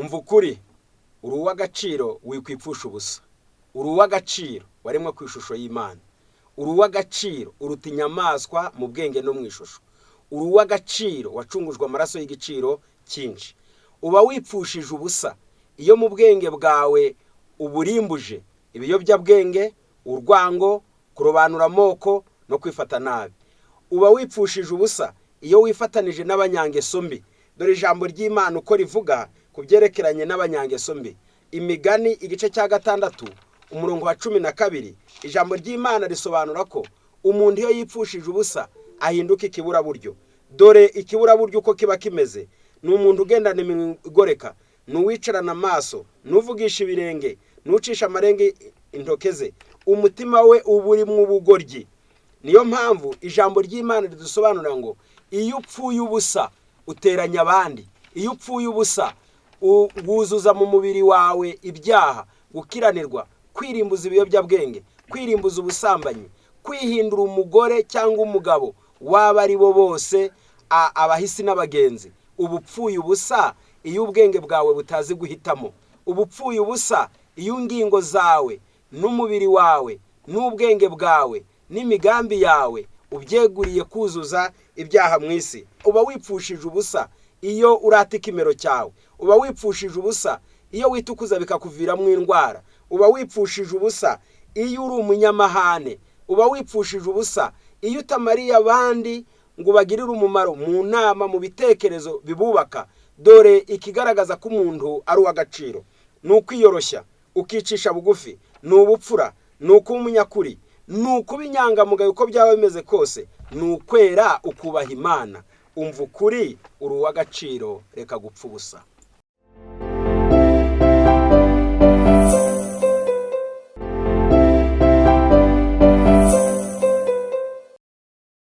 Umva ukuri, uri uw'agaciro, wikwipfusha ubusa. Uri uw'agaciro, waremwe ku ishusho y'Imana. Uri uw'agaciro, uruta inyamaswa mu bwenge no mu ishusho. Uri uw'agaciro, wacungujwe amaraso y'igiciro cyinshi. Uba wipfushije ubusa iyo mu bwenge bwawe uburimbuje ibiyobyabwenge, urwango, kurobanura amoko no kwifata nabi. Uba wipfushije ubusa iyo wifatanije n'abanyangeso mbi. Dore ijambo ry'Imana uko rivuga ku byerekeranye n'abanyangeso mbi. Imigani igice cya 6 umurongo wa 12, ijambo ry'Imana risobanura ko umuntu iyo yipfushije ubusa ahinduka ikiburaburyo. Dore ikiburaburyo uko kiba kimeze: ni umuntu ugendana iminwa igoreka, ni uwicarana amaso, n'uvugisha ibirenge, n'ucisha amarenge intoke ze, umutima we uba urimo ubugoryi. Niyo mpamvu ijambo ry'Imana ridusobanurira ngo iyo upfuye ubusa uteranya abandi, iyo upfuye ubusa wuzuza mu mubiri wawe ibyaha, gukiranirwa, kwirimbuza ibiyobyabwenge, kwirimbuza ubusambanyi, kwihindura umugore cyangwa umugabo waba ari bo bose, abahisi n'abagenzi. Uba upfuye ubusa iyo ubwenge bwawe butazi guhitamo. Uba upfuye ubusa iyo ingingo zawe n'umubiri wawe n'ubwenge bwawe n'imigambi yawe ubyeguriye kuzuza ibyaha mu isi. Uba wipfushije ubusa iyo urata ikimero cyawe. Uba wipfushije ubusa iyo witukuza bikakuviramo indwara. Uba wipfushije ubusa iyo uri umunyamahane. Uba wipfushije ubusa iyo utamariye abandi ngo ubagirire umumaro mu nama, mu bitekerezo bibubaka. Dore ikigaragaza ko umuntu ari uw'agaciro: ni ukwiyoroshya, ukicisha bugufi, ni ubupfura, ni ukuba umunyakuri, ni ukuba inyangamugayo uko byaba bimeze kose, ni ukwera ukubaha Imana. Umva ukuri, uri uw'agaciro, reka gupfa ubusa.